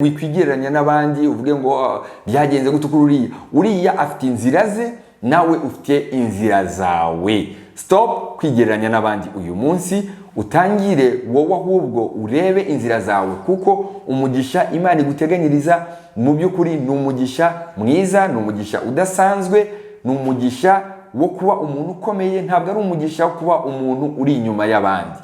Wikwigereranya n'abandi uvuge ngo "Ah, byagenze gute kuri uriya? Uriya afite inzira ze, nawe ufite inzira zawe." Stop kwigereranya n'abandi uyu munsi, utangire wowe ahubwo urebe inzira zawe, kuko umugisha Imana iguteganyiriza mu by'ukuri ni umugisha mwiza, ni umugisha udasanzwe, ni umugisha wo kuba umuntu ukomeye, ntabwo ari umugisha wo kuba umuntu uri inyuma y'abandi.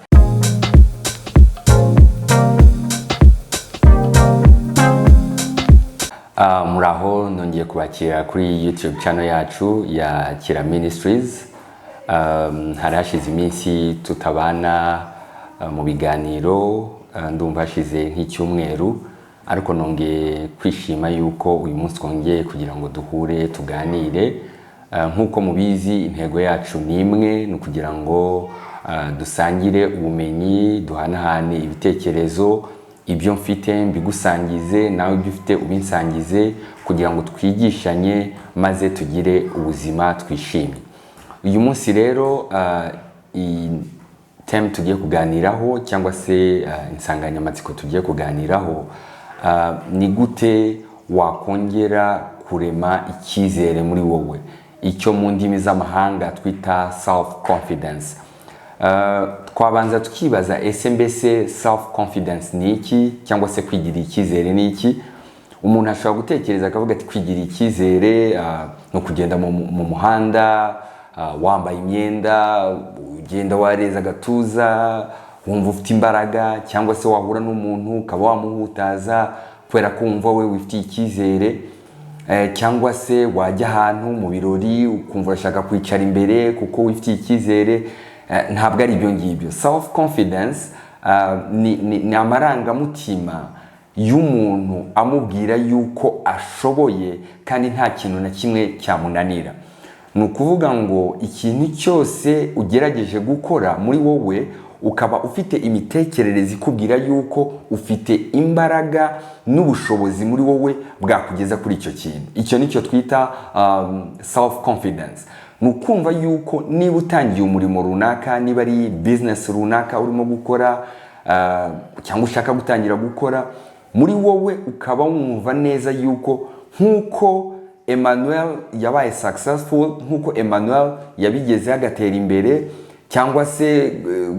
Muraho, nongeye kubakira kuri YouTube channel yacu ya Kira Ministries. Hari hashize iminsi tutabana mu biganiro, ndumva hashize nk'icyumweru, ariko nongeye kwishima yuko uyu munsi twongeye kugira ngo duhure tuganire. Nk'uko mubizi, intego yacu ni imwe, ni ukugira ngo dusangire ubumenyi, duhanahane ibitekerezo, ibyo mfite mbigusangize, nawe ibyo ufite ubinsangize, kugira ngo twigishanye maze tugire ubuzima twishimye. Uyu munsi rero, iyi theme tugiye kuganiraho cyangwa se insanganyamatsiko tugiye kuganiraho, ni gute wakongera kurema icyizere muri wowe, icyo mu ndimi z'amahanga twita self confidence. Twabanza tukibaza: ese mbese self confidence ni iki, cyangwa se kwigirira icyizere ni iki? Umuntu ashobora gutekereza akavuga ati: "Kwigirira icyizere ni ukugenda mu muhanda wambaye imyenda, ugenda wareza agatuza, wumva ufite imbaraga, cyangwa se wahura n'umuntu ukaba wamuhutaza kubera ko wumva we wifitiye icyizere, cyangwa se wajya ahantu mu birori ukumva urashaka kwicara imbere kuko wifitiye icyizere." Ntabwo ari ibyo ngibyo. Self confidence ni amarangamutima y'umuntu amubwira yuko ashoboye kandi nta kintu na kimwe cyamunanira. Ni ukuvuga ngo ikintu cyose ugerageje gukora, muri wowe ukaba ufite imitekerereze ikubwira yuko ufite imbaraga n'ubushobozi muri wowe bwakugeza kuri icyo kintu, icyo nicyo twita self confidence. Ni ukumva yuko niba utangiye umurimo runaka, niba ari business runaka urimo gukora cyangwa ushaka gutangira gukora, muri wowe ukaba wumva neza yuko nk'uko Emmanuel yabaye successful, nk'uko Emmanuel yabigezeho agatera imbere, cyangwa se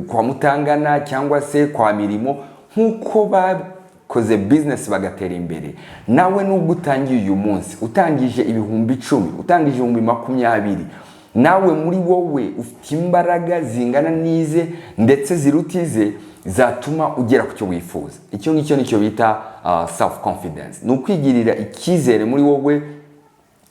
kwa Mutangana, cyangwa se kwa Mirimo, nk'uko bakoze business bagatera imbere, nawe nubwo utangiye uyu munsi, utangije 10,000, utangije 20,000, nawe muri wowe ufite imbaraga zingana n'ize ndetse ziruta ize, zatuma ugera ku cyo wifuza. Icyo ngicyo nicyo bita self confidence. Ni ukwigirira icyizere muri wowe,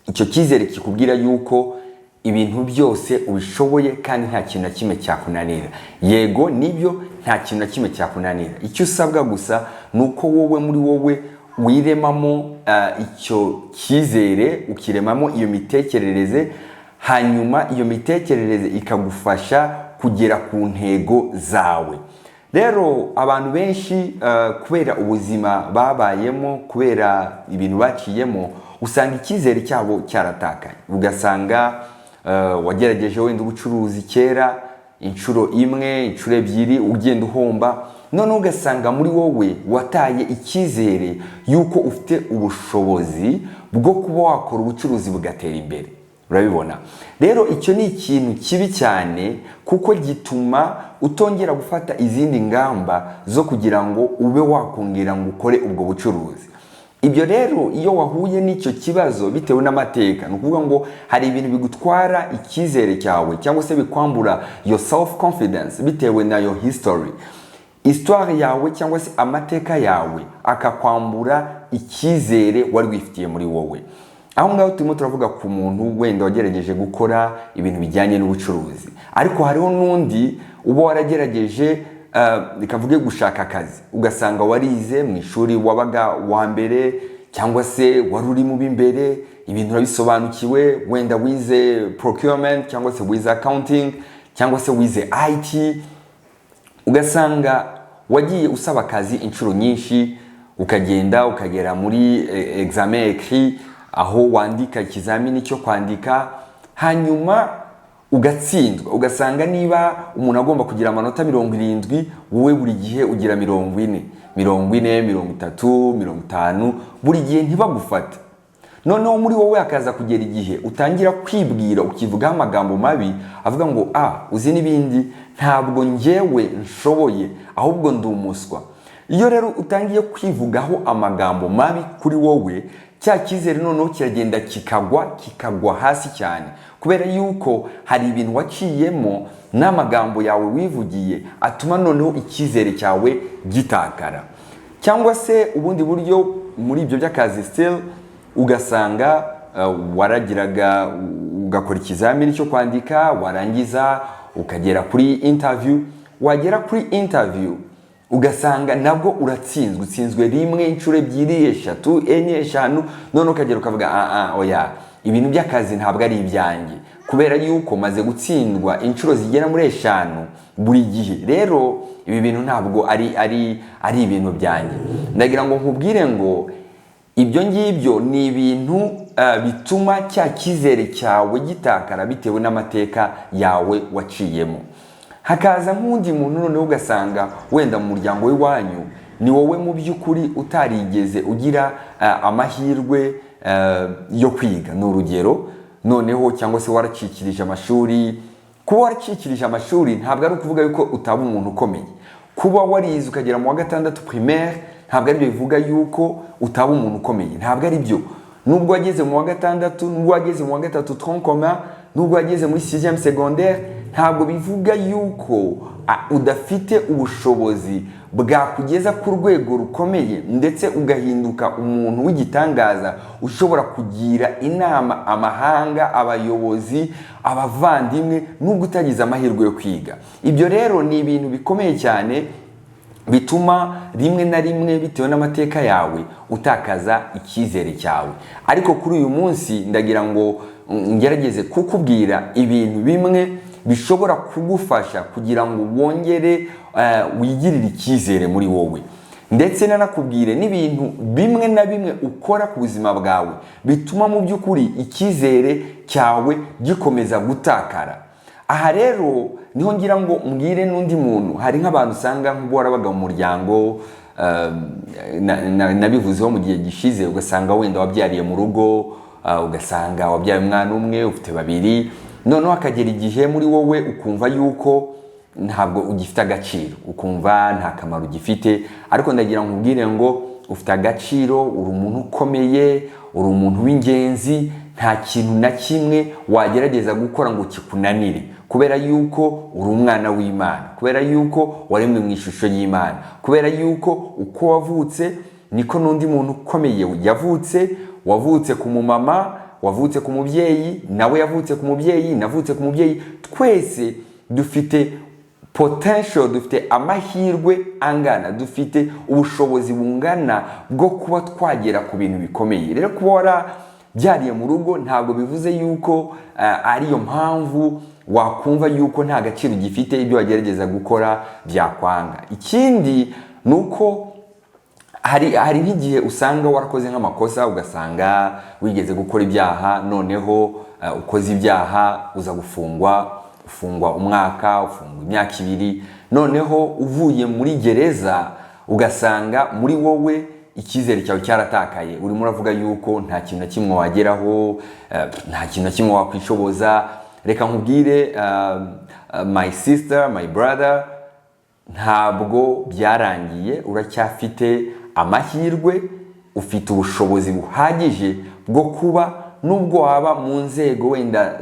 icyo cyizere kikubwira yuko ibintu byose ubishoboye kandi nta kintu na kimwe cyakunanira. Yego, nibyo, nta kintu na kimwe cyakunanira. Icyo usabwa gusa ni uko wowe muri wowe wiremamo icyo cyizere, ukiremamo iyo mitekerereze, hanyuma iyo mitekerereze ikagufasha kugera ku ntego zawe. Rero abantu benshi, kubera ubuzima babayemo, kubera ibintu baciyemo, usanga icyizere cyabo cyaratakaye. Ugasanga wagerageje wenda ubucuruzi kera inshuro imwe, inshuro ebyiri, ugenda uhomba, noneho ugasanga muri wowe wataye icyizere y'uko ufite ubushobozi bwo kuba wakora ubucuruzi bugatera imbere. Urabibona rero, icyo ni ikintu kibi cyane, kuko gituma utongera gufata izindi ngamba zo kugira ngo ube wakongera ngo ukore ubwo bucuruzi. Ibyo rero, iyo wahuye n'icyo kibazo bitewe n'amateka, ni ukuvuga ngo hari ibintu bigutwara icyizere cyawe cyangwa se bikwambura your self confidence bitewe na your history, histoire yawe cyangwa se amateka yawe, akakwambura icyizere wari wifitiye muri wowe. Aho ngaho turimo turavuga ku muntu wenda wagerageje gukora ibintu bijyanye n'ubucuruzi, ariko hariho n'undi uba waragerageje, reka mvuge gushaka akazi, ugasanga warize mu ishuri wabaga wa mbere, cyangwa se wari uri mu b'imbere, ibintu urabisobanukiwe, wenda wize procurement, cyangwa se wize accounting, cyangwa se wize IT, ugasanga wagiye usaba akazi inshuro nyinshi, ukagenda ukagera muri examen écrit, aho wandika ikizamini cyo kwandika, hanyuma ugatsindwa. Ugasanga niba umuntu agomba kugira amanota 70, wowe buri gihe ugira 40. 40, 30, 50, buri gihe ntibagufate. Noneho muri wowe hakaza kugera igihe utangira kwibwira, ukivugaho amagambo mabi avuga ngo: "Ah, uzi n'ibindi, ntabwo njyewe nshoboye, ahubwo ndi umuswa." Iyo rero utangiye kwivugaho amagambo mabi kuri wowe, cya cyizere noneho kiragenda kikagwa, kikagwa hasi cyane, kubera yuko hari ibintu waciyemo n'amagambo yawe wivugiye atuma noneho icyizere cyawe gitakara. Cyangwa se ubundi buryo, muri ibyo by'akazi still, ugasanga waragiraga ugakora ikizamini cyo kwandika, warangiza ukagera kuri interview, wagera kuri interview ugasanga nabwo uratsinzwe, utsinzwe rimwe, inshuro ebyiri, eshatu, enye, eshanu, none ukagera ukavuga: "Ah ah, oya, ibintu by'akazi ntabwo ari ibyanjye, kubera yuko maze gutsindwa inshuro zigera muri eshanu buri gihe. Rero ibi bintu ntabwo ari ibintu byanjye." Ndagira ngo nkubwire ngo ibyo ngibyo ni ibintu bituma cya cyizere cyawe gitakara bitewe n'amateka yawe waciyemo. Hakaza nk'undi muntu noneho, ugasanga wenda mu muryango w'iwanyu ni wowe mu by'ukuri utarigeze ugira amahirwe yo kwiga, ni urugero, noneho cyangwa se waracikirije amashuri. Kuba waracikirije amashuri ntabwo ari ukuvuga yuko utaba umuntu ukomeye. Kuba warize ukagera mu wa gatandatu primaire ntabwo aribyo bivuga yuko utaba umuntu ukomeye, ntabwo ari byo. Nubwo wageze mu wa gatandatu, nubwo wageze mu wa gatatu tronc commun, nubwo wageze muri 6e secondaire, ntabwo bivuga yuko udafite ubushobozi bwakugeza ku rwego rukomeye, ndetse ugahinduka umuntu w'igitangaza ushobora kugira inama amahanga, abayobozi, abavandimwe, nubwo utagize amahirwe yo kwiga. Ibyo rero ni ibintu bikomeye cyane bituma rimwe na rimwe, bitewe n'amateka yawe, utakaza icyizere cyawe. Ariko kuri uyu munsi ndagira ngo ngerageze kukubwira ibintu bimwe bishobora kugufasha kugira ngo wongere wigirire icyizere muri wowe, ndetse nanakubwire n'ibintu bimwe na bimwe ukora ku buzima bwawe bituma mu by'ukuri icyizere cyawe gikomeza gutakara. Aha rero niho ngira ngo mbwire n'undi muntu. Hari nk'abantu usanga nk'ubwo warabaga mu muryango, nabivuzeho mu gihe gishize, ugasanga wenda wabyariye mu rugo, ugasanga wabyaye umwana umwe, ufite babiri, noneho hakagera igihe muri wowe ukumva yuko ntabwo ugifite agaciro, ukumva nta kamaro ugifite. Ariko ndagira ngo nkubwire ngo ufite agaciro, uri umuntu ukomeye, uri umuntu w'ingenzi. Nta kintu na kimwe wagerageza gukora ngo kikunanire, kubera yuko uri umwana w'Imana, kubera yuko waremwe mu ishusho y'Imana, kubera yuko uko wavutse niko n'undi muntu ukomeye yavutse. Wavutse ku mumama, wavutse ku mubyeyi, nawe yavutse ku mubyeyi, navutse ku mubyeyi. Twese dufite potential, dufite amahirwe angana, dufite ubushobozi bungana bwo kuba twagera ku bintu bikomeye. Rero kuba warabyariye mu rugo ntabwo bivuze yuko ariyo mpamvu wakumva yuko nta gaciro gifite, ibyo wagerageza gukora byakwanga. Ikindi ni uko hari nk'igihe usanga warakoze nk'amakosa, ugasanga wigeze gukora ibyaha, noneho ukoze ibyaha uza gufungwa, ufungwa umwaka, ufungwa imyaka 2, noneho uvuye muri gereza ugasanga muri wowe icyizere cyawe cyaratakaye, urimo uravuga yuko nta kintu na kimwe wageraho, nta kintu na kimwe wakwishoboza. Reka nkubwire, my sister, my brother, ntabwo byarangiye. Uracyafite amahirwe, ufite ubushobozi buhagije bwo kuba, nubwo waba mu nzego wenda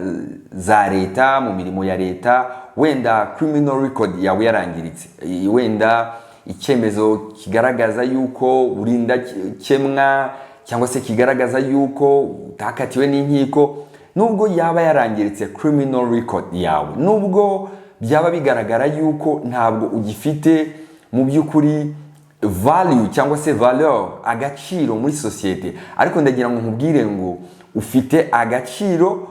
za leta, mu mirimo ya leta, wenda criminal record yawe yarangiritse, wenda icyemezo kigaragaza yuko uri indakemwa cyangwa se kigaragaza yuko utakatiwe n'inkiko, nubwo yaba yarangiritse criminal record yawe, nubwo byaba bigaragara yuko ntabwo ugifite mu by'ukuri value cyangwa se valeur, agaciro muri sosiyete, ariko ndagira ngo nkubwire ngo ufite agaciro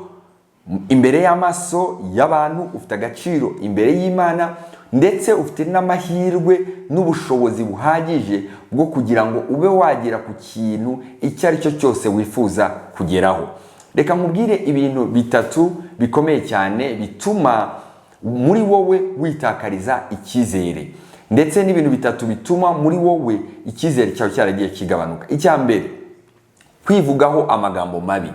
imbere y'amaso y'abantu, ufite agaciro imbere y'Imana, ndetse ufite n'amahirwe n'ubushobozi buhagije bwo kugira ngo ube wagera ku kintu icyo ari cyo cyose wifuza kugeraho. Reka nkubwire ibintu bitatu bikomeye cyane bituma muri wowe witakariza icyizere. ndetse n'ibintu bitatu bituma muri wowe icyizere cyawe cyaragiye kigabanuka. Icya mbere, kwivugaho amagambo mabi.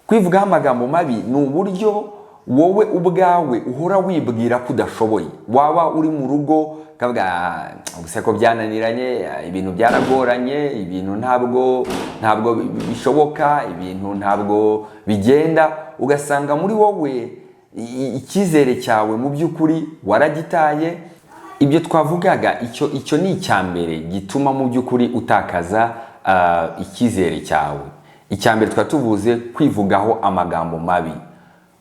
Kwivugaho amagambo mabi ni uburyo wowe ubwawe uhora wibwira ko udashoboye. Waba uri mu rugo ukavuga: "Ah, ubuse ko byananiranye, ibintu byaragoranye, ibintu ntabwo bishoboka, ibintu ntabwo bigenda." Ugasanga muri wowe icyizere cyawe mu by'ukuri waragitaye. Ibyo twavugaga, icyo ni icya mbere gituma mu by'ukuri utakaza icyizere cyawe. Icya mbere twari tuvuze kwivugaho amagambo mabi,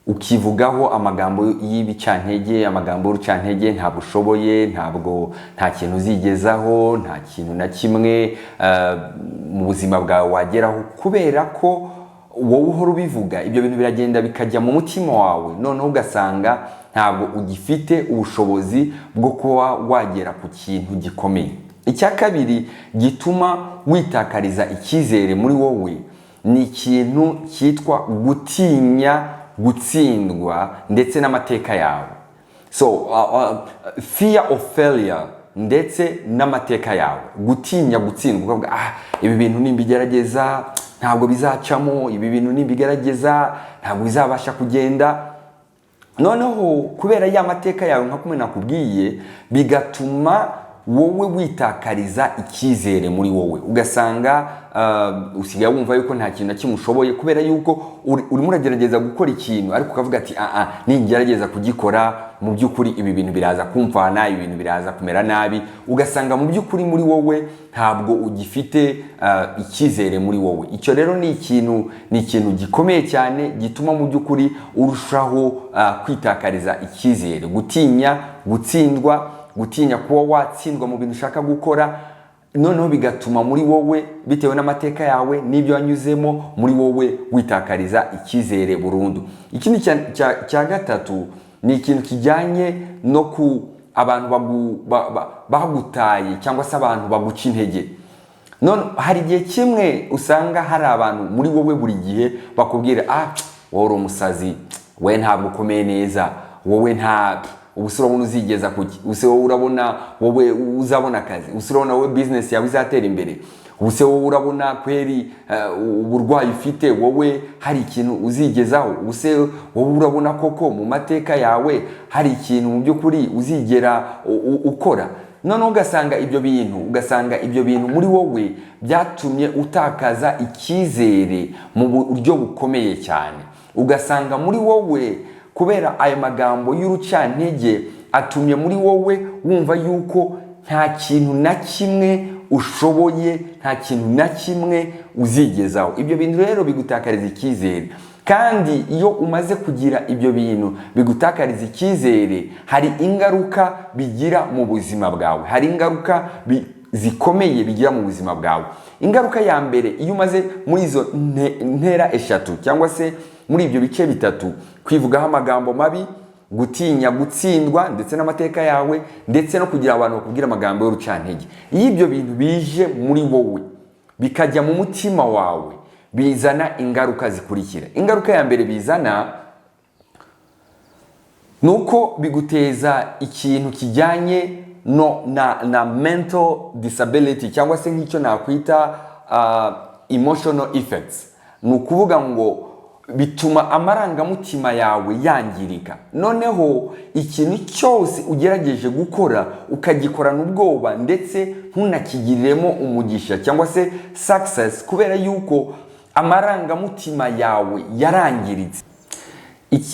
ukivugaho amagambo y'ibicantege, amagambo y'urucantege: ntabwo ushoboye, ntabwo, nta kintu uzigezaho, nta kintu na kimwe mu buzima bwawe wageraho. Kubera ko wowe uhora ubivuga, ibyo bintu biragenda bikajya mu mutima wawe, noneho ugasanga ntabwo ugifite ubushobozi bwo kuba wagera ku kintu gikomeye. Icya kabiri gituma witakariza icyizere muri wowe ni ikintu cyitwa gutinya gutsindwa ndetse n'amateka yawe. So fear of failure ndetse n'amateka yawe, gutinya gutsindwa, ukavuga: "Ah, ibi bintu nimbigerageza ntabwo bizacamo, ibi bintu nimbigerageza ntabwo bizabasha kugenda." Noneho kubera ya mateka yawe, nka kumwe nakubwiye, bigatuma wowe witakariza icyizere muri wowe, ugasanga usigaye wumva yuko nta kintu na kimwe ushoboye, kubera yuko urimo uragerageza gukora ikintu ariko ukavuga ati: "Ah ah, ningerageza kugikora mu by'ukuri ibi bintu biraza kumvana, ibi bintu biraza kumera nabi." Ugasanga mu by'ukuri muri wowe ntabwo ugifite icyizere muri wowe. Icyo rero ni ikintu gikomeye cyane gituma mu by'ukuri urushaho kwitakariza icyizere: gutinya gutsindwa, gutinya kuba watsindwa mu bintu ushaka gukora. Noneho bigatuma muri wowe, bitewe n'amateka yawe n'ibyo wanyuzemo, muri wowe witakariza icyizere burundu. Ikindi cya gatatu ni ikintu kijyanye no ku abantu bagutaye cyangwa se abantu baguca intege. None hari igihe kimwe usanga hari abantu muri wowe buri gihe bakubwira: "Ah, wowe uri umusazi, wowe ntabwo ukomeye neza, wowe nta ubuse urabona uzigeza kuki? Ubuse wowe urabona wowe uzabona akazi? Ubuse urabona wowe business yawe izatera imbere? Ubuse wowe urabona kweri uburwayi ufite wowe hari ikintu uzigezaho? Ubuse wowe urabona koko mu mateka yawe hari ikintu mu by'ukuri uzigera ukora?" Noneho ugasanga ibyo bintu muri wowe byatumye utakaza icyizere mu buryo bukomeye cyane. Ugasanga muri wowe, kubera ayo magambo y'urucantege, atumye muri wowe wumva yuko nta kintu na kimwe ushoboye, nta kintu na kimwe uzigezaho. Ibyo bintu rero bigutakariza icyizere. Kandi iyo umaze kugira ibyo bintu bigutakariza icyizere, hari ingaruka bigira mu buzima bwawe, hari ingaruka zikomeye bigira mu buzima bwawe. Ingaruka ya mbere, iyo umaze muri izo ntera eshatu cyangwa se muri ibyo bice bitatu: kwivugaho amagambo mabi, gutinya gutsindwa ndetse n'amateka yawe, ndetse no kugira abantu bakubwira amagambo y'urucantege, iyo ibyo bintu bije muri wowe bikajya mu mutima wawe, bizana ingaruka zikurikira. Ingaruka ya mbere bizana ni uko biguteza ikintu kijyanye no na mental disability, cyangwa se nk'icyo nakwita emotional effects. Ni ukuvuga ngo bituma amarangamutima yawe yangirika, noneho ikintu cyose ugerageje gukora ukagikorana ubwoba, ndetse ntunakigiriremo umugisha cyangwa se success, kubera yuko amarangamutima yawe yarangiritse.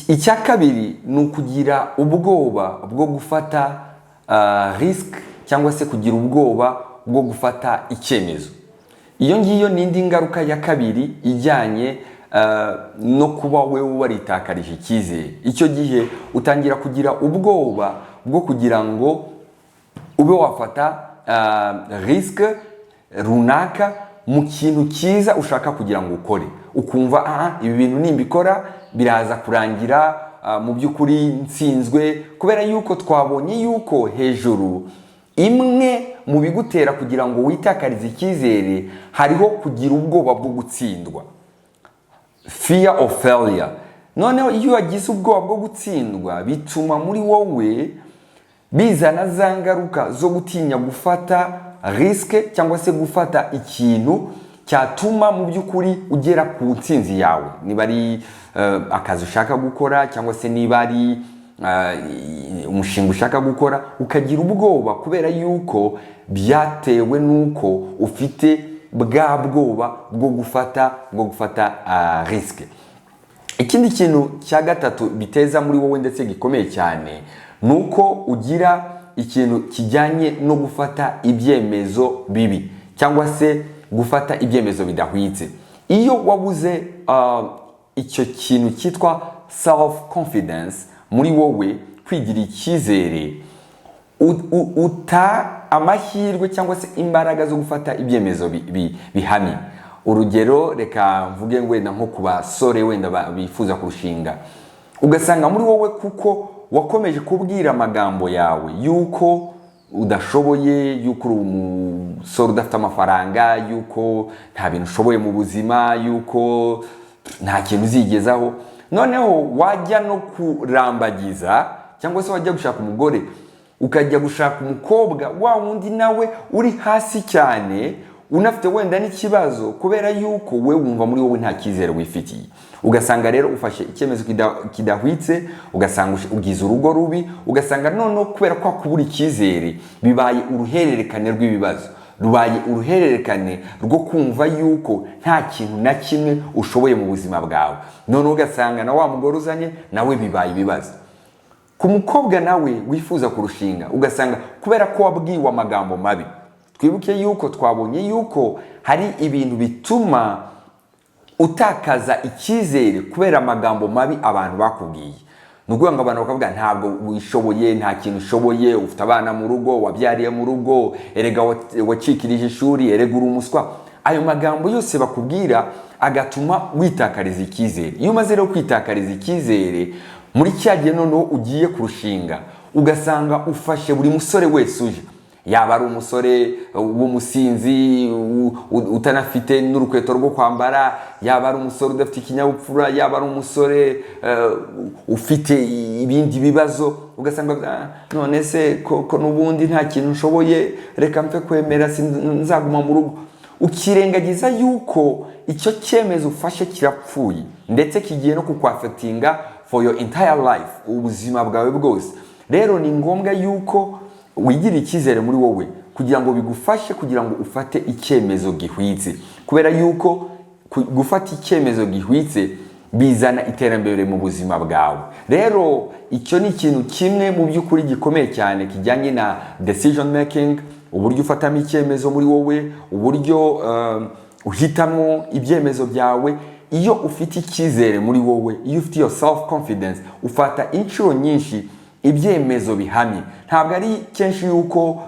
Icya kabiri ni ukugira ubwoba bwo gufata risk, cyangwa se kugira ubwoba bwo gufata icyemezo. Iyo ngiyo ni indi ngaruka ya kabiri ijyanye no kuba wewe waritakarije icyizere. Icyo gihe utangira kugira ubwoba bwo kugira ngo ube wafata risk runaka mu kintu cyiza ushaka kugira ngo ukore, ukumva: "Ah, ibi bintu nimbikora biraza kurangira mu by'ukuri nsinzwe." Kubera yuko twabonye yuko hejuru imwe mu bigutera kugira ngo witakarize icyizere hariho kugira ubwoba bwo gutsindwa, fear of failure. Noneho iyo wagize ubwoba bwo gutsindwa, bituma muri wowe Bizana za ngaruka zo gutinya gufata risque cyangwa se gufata ikintu cyatuma mu by'ukuri ugera ku ntsinzi yawe, niba ari akazi ushaka gukora cyangwa se niba ari umushinga ushaka gukora, ukagira ubwoba kubera yuko byatewe n'uko ufite bwa bwoba bwo gufata risque. Ikindi kintu cya gatatu biteza muri wowe ndetse gikomeye cyane ni uko ugira ikintu kijyanye no gufata ibyemezo bibi cyangwa se gufata ibyemezo bidahwitse. Iyo wabuze icyo kintu cyitwa self confidence muri wowe, kwigira icyizere, uta amahirwe cyangwa se imbaraga zo gufata ibyemezo bihamye. Urugero, reka mvuge wenda nko ku basore wenda bifuza kurushinga, ugasanga muri wowe, kuko wakomeje kubwira amagambo yawe yuko udashoboye, yuko uri umusore udafite amafaranga, yuko nta bintu ushoboye mu buzima, yuko nta kintu uzigezaho, noneho wajya no kurambagiza cyangwa se wajya gushaka umugore, ukajya gushaka umukobwa wa wundi nawe uri hasi cyane, unafite wenda n'ikibazo, kubera yuko we wumva muri wowe nta cyizere wifitiye, ugasanga rero ufashe icyemezo kidahwitse, ugasanga ugize urugo rubi, ugasanga noneho kubera kwa kubura icyizere bibaye uruhererekane rw'ibibazo, rubaye uruhererekane rwo kumva yuko nta kintu na kimwe ushoboye mu buzima bwawe. Noneho ugasanga na wa mugore uzanye nawe bibaye ibibazo. Ku mukobwa nawe wifuza kurushinga, ugasanga kubera ko wabwiwe amagambo mabi, twibuke yuko twabonye yuko hari ibintu bituma utakaza icyizere kubera amagambo mabi abantu bakubwiye. Ni ukuvuga ngo abantu bakavuga: "Ntabwo wishoboye, nta kintu ushoboye, ufite abana mu rugo, wabyariye mu rugo, erega wacikirije ishuri, erega uri umuswa." Ayo magambo yose bakubwira agatuma witakariza icyizere. Iyo umaze rero kwitakariza icyizere, muri cya gihe noneho ugiye kurushinga, ugasanga ufashe buri musore wese uje, yaba ari umusore w'umusinzi utanafite n'urukweto rwo kwambara, yaba ari umusore udafite ikinyabupfura, yaba ari umusore ufite ibindi bibazo, ugasanga: "Ah, none se ko n'ubundi nta kintu nshoboye, reka mfe kwemera, nzaguma mu rugo." Ukirengagiza yuko icyo cyemezo ufashe kirapfuye, ndetse kigiye no kukwaffectinga for your entire life, ubuzima bwawe bwose. Rero ni ngombwa yuko wigirira icyizere muri wowe kugira ngo bigufashe kugira ngo ufate icyemezo gihwitse, kubera yuko gufata icyemezo gihwitse bizana iterambere mu buzima bwawe. Rero icyo ni ikintu kimwe mu by'ukuri gikomeye cyane kijyanye na decision making, uburyo ufatamo icyemezo muri wowe, uburyo uhitamo ibyemezo byawe. Iyo ufite icyizere muri wowe, iyo ufite iyo self confidence, ufata inshuro nyinshi ibyemezo bihamye. Ntabwo ari kenshi yuko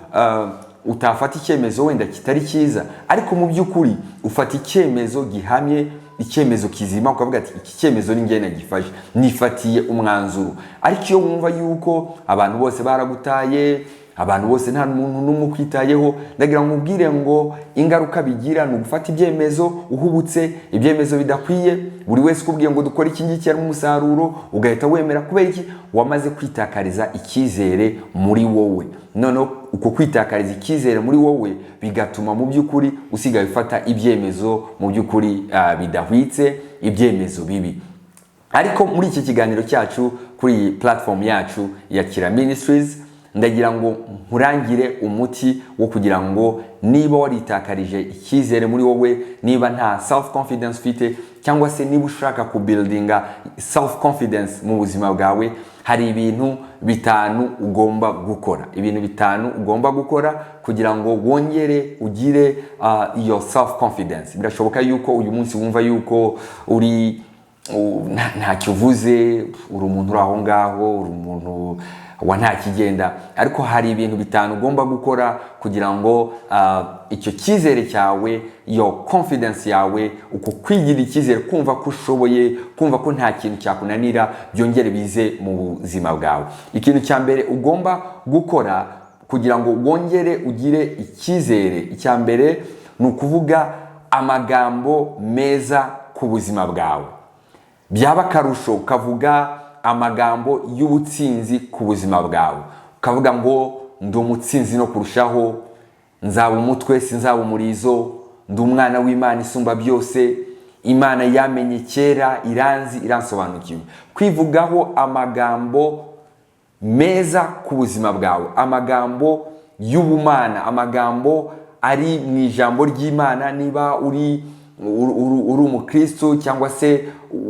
utafata icyemezo wenda kitari cyiza, ariko mu by'ukuri ufata icyemezo gihamye, icyemezo kizima, ukavuga ati: "Iki cyemezo ni njye nagifashe, nifatiye umwanzuro." Ariko iyo wumva yuko abantu bose baragutaye, abantu bose nta muntu n'umwe ukwitayeho, ndagira ngo nkubwire ngo ingaruka bigira ni ugufata ibyemezo uhubutse, ibyemezo bidakwiye. Buri wese ukubwiye ngo dukore iki ngiki harimo umusaruro, ugahita wemera. Kubera iki? Wamaze kwitakariza icyizere muri wowe. Noneho uko kwitakariza icyizere muri wowe bigatuma mu by'ukuri usigaye ufata ibyemezo mu by'ukuri bidahwitse, ibyemezo bibi. Ariko muri iki kiganiro cyacu kuri iyi platform yacu ya Kira Ministries, ndagira ngo nkurangire umuti wo kugira ngo niba waritakarije icyizere muri wowe, niba nta self confidence ufite, cyangwa se niba ushaka kubuildinga self confidence mu buzima bwawe, hari ibintu 5 ugomba gukora, ibintu 5 ugomba gukora kugira ngo wongere ugire iyo self confidence. Birashoboka yuko uyu munsi wumva yuko uri ntacyo uvuze, uri umuntu uri aho ngaho, uri umuntu wa nta kigenda, ariko hari ibintu 5 ugomba gukora kugira ngo icyo cyizere cyawe, iyo confidence yawe, uko kwigira icyizere, kumva ko ushoboye, kumva ko nta kintu cyakunanira, byongere bize mu buzima bwawe. Ikintu cya mbere ugomba gukora kugira ngo wongere ugire icyizere, icya mbere ni ukuvuga amagambo meza ku buzima bwawe. Byaba akarusho ukavuga amagambo y'ubutsinzi ku buzima bwawe, ukavuga amagambo y'ubutsinzi ku buzima bwawe. Ukavuga ngo ndi umutsinzi no kurushaho, nzaba umutwe sinzaba umurizo, ndi umwana w'Imana isumba byose, Imana yamenye kera, iranzi, iransobanukiwe. Kwivugaho amagambo meza ku buzima bwawe, amagambo y'ubumana, amagambo ari mu ijambo ry'Imana. Niba uri umukristo cyangwa se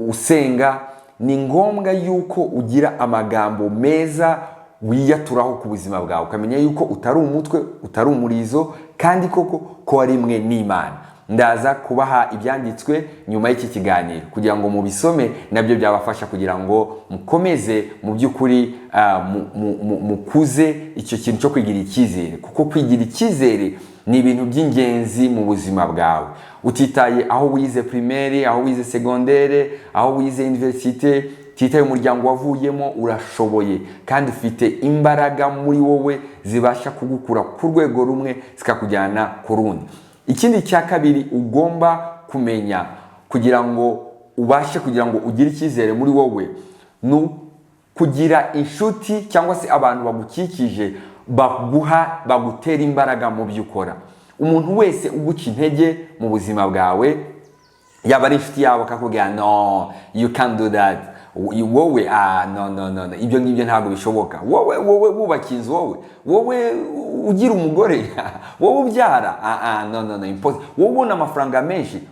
usenga, ni ngombwa yuko ugira amagambo meza wiyaturaho ku buzima bwawe, ukamenya yuko utari umutwe, utari umurizo, kandi koko ko warimwe n'Imana. Ndaza kubaha ibyanditswe nyuma y'iki kiganiro kugira ngo mubisome, nabyo byabafasha kugira ngo mukomeze mu by'ukuri mukuze icyo kintu cyo kwigira icyizere, kuko kwigira icyizere ni ibintu by'ingenzi mu buzima bwawe. Utitaye aho wize primaire, aho wize secondaire, aho wize université, utitaye umuryango wavuyemo, urashoboye kandi ufite imbaraga muri wowe zibasha kugukura ku rwego rumwe zikakujyana ku rundi. Ikindi cya kabiri ugomba kumenya kugira ngo ubashe kugira ngo ugire icyizere muri wowe ni kugira inshuti cyangwa se abantu bagukikije baguha, bagutera imbaraga mu byo ukora. Umuntu wese uguca intege mu buzima bwawe, yaba ari inshuti yawe akakubwira: "No, you can't do that, wowe, ah, no, no, no, no, ibyo ngibyo ntabwo bishoboka, wowe wubaka inzu, wowe ugira umugore, wowe ubyara, ah, ah, no, no, no, impossible, wowe ubona amafaranga menshi."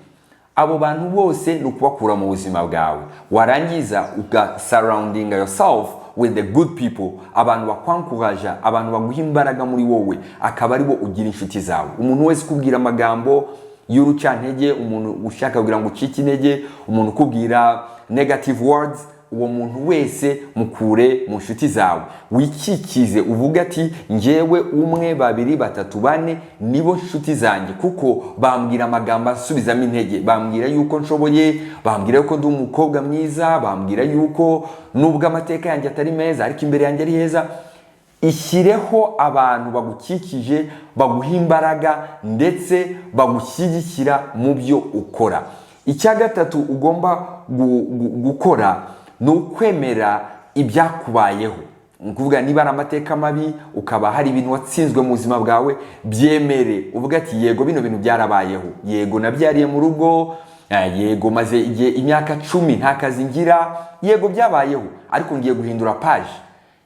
Abo bantu bose ni ukubakura mu buzima bwawe, warangiza uga surrounding yourself with the good people, abantu bakwankuraja, abantu baguha imbaraga muri wowe, akaba ari bo ugira inshuti zawe. Umuntu wese ukubwira amagambo y'urucantege, umuntu ushaka kugira ngo ucike intege, umuntu ukubwira negative words, uwo muntu wese mukure mu nshuti zawe. Wikikize uvuge ati: "Njyewe umwe, babiri, batatu, bane nibo nshuti zanjye, kuko bambwira amagambo asubizamo intege, bambwira yuko nshoboye, bambwira yuko ndi umukobwa mwiza, bambwira yuko nubwo amateka yanjye atari meza ariko imbere yanjye ari heza." Ishyireho abantu bagukikije baguha imbaraga ndetse bagushyigikira mu byo ukora. Icya gatatu ugomba gukora ni ukwemera ibyakubayeho. Ni ukuvuga niba ari amateka mabi, ukaba hari ibintu watsinzwe mu buzima bwawe, byemere uvuga ati: "Yego, bino bintu byarabayeho, yego nabyariye mu rugo, yego maze igihe imyaka 10 nta kazi ngira, yego byabayeho, ariko ngiye guhindura page."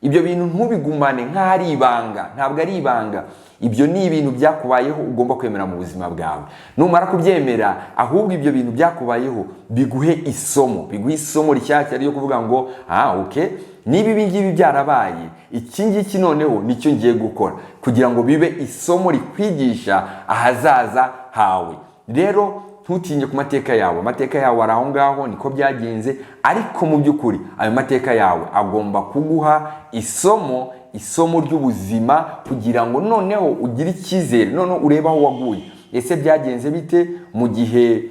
Ibyo bintu ntubigumane nk'aho ari ibanga. Ntabwo ari ibanga, ibyo ni ibintu byakubayeho ugomba kwemera mu buzima bwawe. Numara kubyemera, ahubwo ibyo bintu byakubayeho biguhe isomo, biguhe isomo rishyashya ryo kuvuga ngo: "Ah, okay, niba ibi ngibi byarabaye, iki ngiki noneho nicyo ngiye gukora," kugira ngo bibe isomo rikwigisha ahazaza hawe. Rero ntutinye ku mateka yawe. Amateka yawe ari aho ngaho, niko byagenze, ariko mu by'ukuri ayo mateka yawe agomba kuguha isomo, isomo ry'ubuzima, kugira ngo noneho ugire icyizere, noneho urebe aho waguye. Ese byagenze bite mu gihe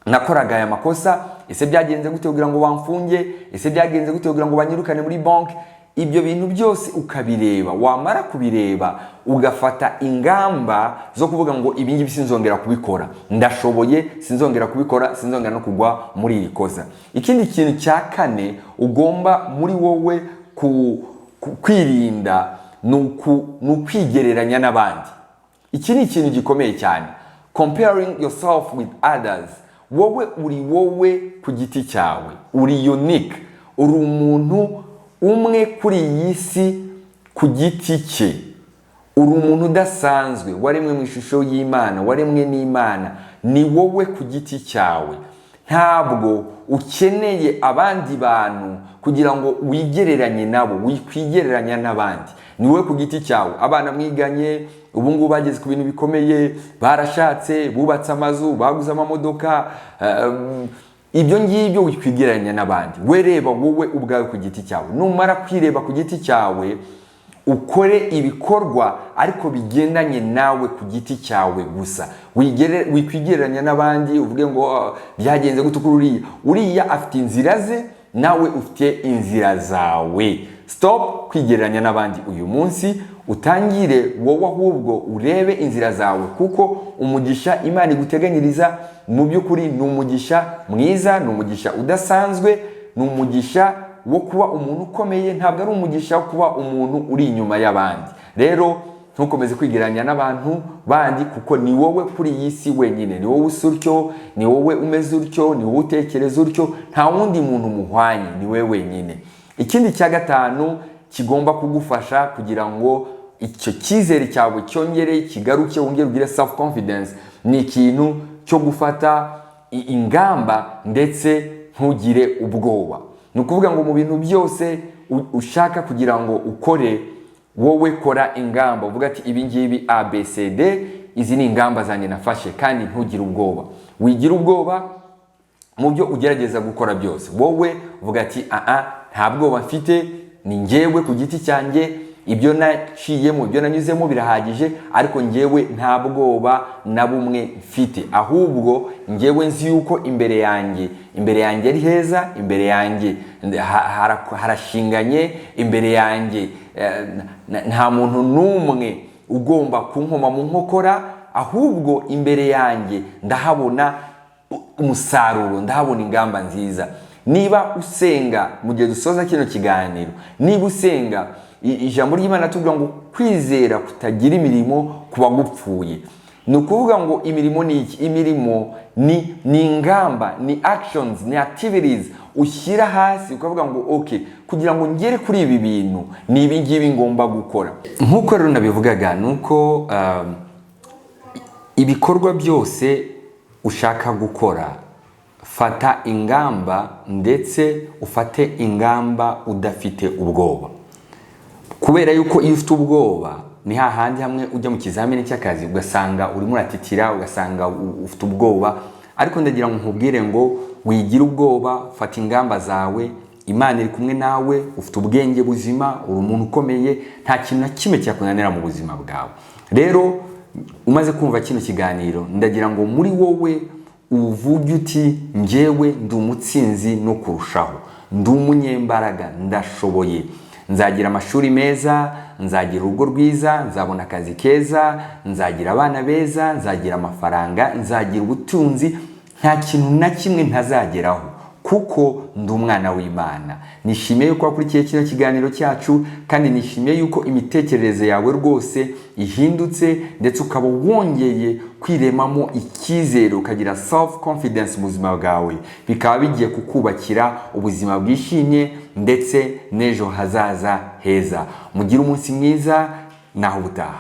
nakoraga aya makosa? Ese byagenze gute kugira ngo bamfunge? Ese byagenze gute kugira ngo banyirukane muri banki? Ibyo bintu byose ukabireba, wamara kubireba ugafata ingamba zo kuvuga ngo: "Ibi ngibi sinzongera kubikora, ndashoboye, sinzongera kubikora, sinzongera no kugwa muri iri kosa." Ikindi kintu cya kane ugomba muri wowe kwirinda ni ukwigereranya n'abandi. Iki ni ikintu gikomeye cyane, comparing yourself with others. Wowe uri wowe ku giti cyawe, uri unique, uri umuntu umwe kuri iyi si ku giti cye, uri umuntu udasanzwe waremwe mu ishusho y'Imana, waremwe n'Imana. Ni wowe ku giti cyawe, ntabwo ukeneye abandi bantu kugira ngo wigereranye nabo. Wikwigereranya n'abandi, ni wowe ku giti cyawe. Abana mwiganye ubu ngubu bageze ku bintu bikomeye, barashatse, bubatse amazu, baguze amamodoka, ibyo ngibyo wikwigereranya n'abandi. We reba wowe ubwawe ku giti cyawe. Numara kwireba ku giti cyawe, ukore ibikorwa ariko bigendanye nawe ku giti cyawe gusa. Wikwigereranya n'abandi uvuge ngo: "Ah, byagenze gute kuri uriya?" Uriya afite inzira ze, nawe ufite inzira zawe. Stop kwigereranya n'abandi uyu munsi, utangire wowe ahubwo urebe inzira zawe, kuko umugisha Imana iguteganyiriza mu by'ukuri ni umugisha mwiza, ni umugisha udasanzwe, ni umugisha. wo kuba umuntu ukomeye, ntabwo ari umugisha wo kuba umuntu uri inyuma y'abandi. Rero ntukomeze kwigereranya n'abantu bandi, kuko ni wowe kuri iyi si wenyine, ni wowe usa utyo, ni wowe umeze utyo, ni wowe utekereza utyo, nta wundi muntu muhwanye, ni wowe wenyine. Ikindi cya gatanu kigomba kugufasha kugira ngo icyo cyizere cyawe cyongere kigaruke, wongere ugire self confidence, ni ikintu cyo gufata ingamba ndetse ntugire ubwoba. Ni ukuvuga ngo mu bintu byose ushaka kugira ngo ukore, wowe kora ingamba, uvuga ati: "Ibi ngibi A B C D, izi ni ingamba zanjye nafashe." Kandi ntugire ubwoba, wigira ubwoba mu byo ugerageza gukora byose. Wowe uvuga ati: "Aa, nta bwoba mfite, ni njyewe ku giti cyanjye, ibyo naciyemo, ibyo nanyuzemo birahagije, ariko njyewe nta bwoba na bumwe mfite. Ahubwo njyewe nzi yuko imbere yanjye ari heza, imbere yanjye harashinganye, imbere yanjye nta muntu n'umwe ugomba kunkoma mu nkokora. Ahubwo imbere yanjye ndahabona umusaruro, ndahabona ingamba nziza." Niba usenga, mu gihe dusoza kino kiganiro, niba usenga, ijambo ry'Imana tuvuga ngo kwizera kutagira imirimo kuba gupfuye. Ni ukuvuga ngo imirimo ni iki? Imirimo ni ingamba, ni actions, ni activities ushyira hasi ukavuga ngo: "Ok, kugira ngo ngere kuri ibi bintu, ni ibi ngibi ngomba gukora." Nk'uko rero nabivugaga, ni uko ibikorwa byose ushaka gukora, fata ingamba, ndetse ufate ingamba udafite ubwoba, kubera yuko iyo ufite ubwoba ni hahandi hamwe ujya mu kizamini cy'akazi ugasanga urimo uratitira, ugasanga ufite ubwoba. Ariko ndagira ngo nkubwire ngo wigire ubwoba, fata ingamba zawe, Imana iri kumwe nawe, ufite ubwenge buzima, uri umuntu ukomeye, nta kintu na kimwe cyakunanira mu buzima bwawe. Rero umaze kumva kino kiganiro, ndagira ngo muri wowe uvuge uti: "Njyewe ndi umutsinzi no kurushaho, ndi umunyembaraga, ndashoboye, nzagira amashuri meza, nzagira urugo rwiza, nzabona akazi keza, nzagira abana beza, nzagira amafaranga, nzagira ubutunzi, nta kintu na kimwe ntazageraho kuko ndi umwana w'Imana." Nishimiye yuko wakurikiye kino kiganiro cyacu, kandi nishimiye yuko imitekerereze yawe rwose ihindutse, ndetse ukaba wongeye kwiremamo icyizere, ukagira self confidence mu buzima bwawe, bikaba bigiye kukubakira ubuzima bwishimye ndetse n'ejo hazaza heza. Mugire umunsi mwiza, naho ubutaha.